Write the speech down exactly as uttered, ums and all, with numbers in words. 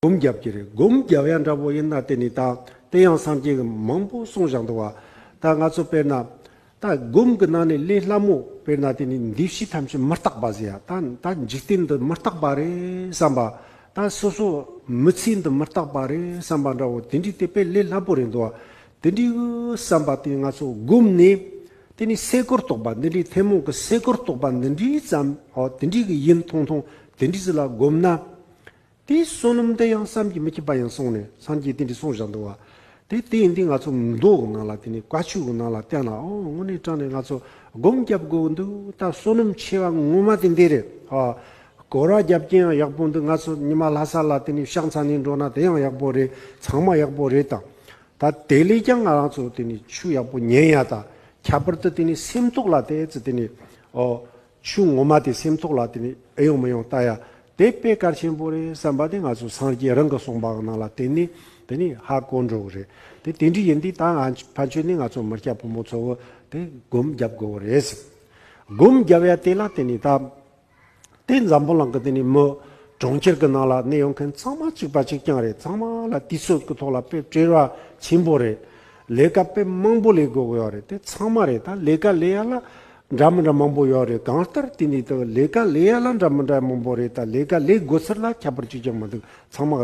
སྒོམ་རྒྱབ་ཀྱི་རེད། སྒོམ་རྒྱབ་ཡ་འདྲ་པོ་ཡིན་ན་དེ་ནི་ད་དེ་ཡང་སངས་རྒྱས་ཀྱིས་མང་པོ་གསུངས་བཞག་འདུག་བ། ད་ང་ཚོ་དཔེར་ན་ད་སྒོམ་གྱི་ནང་ནས་ལས་སླ་མོ་དཔེར་ན་དེ་ནི་འདུས་བྱས་ཐམས་ཅད་མི་རྟག་པ་ཟེར་ཡ། ད་ད་འཇིག་རྟེན་འདི་མི་རྟག་པ་རེད་བསམ་པ། ད་སོ་སོ་མི་ཚེ་འདི་མི་རྟག་པ་རེད་བསམ་པ་འདྲ་བོ་དེ་འདྲའི་དེ་དཔེ་ལས་སླ་པོ་རེད་འདུག་བ། དེ་འདྲའི་བསམ་པ་དེ་ང་ཚོ་སྒོམ་ནས་དེ་ནི་སེ་གོལ་གཏོགས་པ་འདི་འདྲའི་ཐུན་མོང་གི་སེ་གོལ་གཏོགས་པ་འདི་འདྲའི་ཙམ། ཨོ་དེ་འདྲའི་གི་ཡིན་ཐུང་ཐུང་དེ་འདྲའི་ཟིག་ལ་སྒོམ་ན། དེའི་བསོད་ནམས་དེ་ཡང་བསམ་གྱིས་མི་ཁྱབ་པ་ཡིན་གསུངས་ནས་སངས་རྒྱས་དེ་འདྲའི་གསུངས་བཞག་འདུག་བ། དེ་དེ་ཡིན་དུས་ང་ཚོ་མདོ་གི་ནང་ལ་དེ་ནི་བཀའ་ཆོས་གི་ནང་ལ་བལྟས་ན། ཨོ་དངོས་གནས་དྲང་ནས་ང་ཚོ་སྒོམ་རྒྱབ་དགོས་འདུག་ད་བསོད་ནམས་ཆེ་བ་ངོ་མ་དེ་འདི་རེད། ཨ་སྐོར་ར་རྒྱབ་ཀྱི་ཡང་ཡག་པོ་འདུག་ང་ཚོ་ཉི་མ་ལྷ་ས་ལ་དེ་ནི་ཕྱག་འཚལ་ནས་འགྲོ་ན་དེ་ཡང་ཡག་པོ་རེད། ཚང་མ་ཡག་པོ་རེད། དང་ད་དེ་ལས་ཀྱང་ང་རང་ཚོ་དེ་ནི་ཆོས་ཡག་པོ་ཉན་ཡ་དང་། ཁྱད་པར་དུ་དེ་ནི་སེམས་ཐོག་ལ་དེ་ཚོ་དེ་ནི་ཨོ། ཆོས་ངོ་མ་དེ་སེམས་ཐོག་ལ་དེ་ནི་ཨེ་ཡོང་མི་ཡོང་ལྟ་ཡ། དེ་དཔེ་གལ་ཆེན་པོ་རེད་བསམ་པ་དེ་ང་ཚོ་སངས་རྒྱས་རང་གི་གསུངས་པ་ནང་ལ་དེ་ནི་དེ་ནི་ཧ་གོ་འགྲོ་གི་རེད། དེ་དེ་འདྲ་ཡིན་དུས་ད་ང་ཕན་ཆོད་ནི་ང་ཚོ་མི་སྐྱ་ཕོ་མོ་ཚོ་བོ་དེ་སྒོམ་རྒྱབ་དགོས་རེད། སྒོམ་རྒྱབ་ཡ་དེ་ལ་དེ་ནི་ད་དེ་འཛམ་བུ་གླིང་གི་དེ་ནི་མི་གྲོང་ཁྱེར་གི་ནང་ལ་གནས་ཡོང་མཁན་ཚང་མ་གཅིག་པ་གཅིག་རྐྱང་རེད། ཚང་མ་ལ་དུས་ཚོད་ཀྱི་ཐོག་ལ་དཔེ་བྲེལ་བ་ཆེན་པོ་རེད། ལས་ཀ་དཔེ་མང་པོ་ལས་དགོས་ཡོད་རེད། དེ་ཚང་མ་རེད། ད་ལས་ཀ་ལས་ཡ་ལ་འདྲ་མི་འདྲ་མང་པོ་ཡོད་རེད། གང་ལྟར་དེ་ནི་ད་ལས་ཀ་ལས་ཡ་ལ་འདྲ་མི་འདྲ་མང་པོ་རེད། ད་ལས་ཀ་ལས་དགོས་ཚུལ་ལ་ཁྱད་པར་གཅིག་ཀྱང་མི་འདུག་ཚང་མ་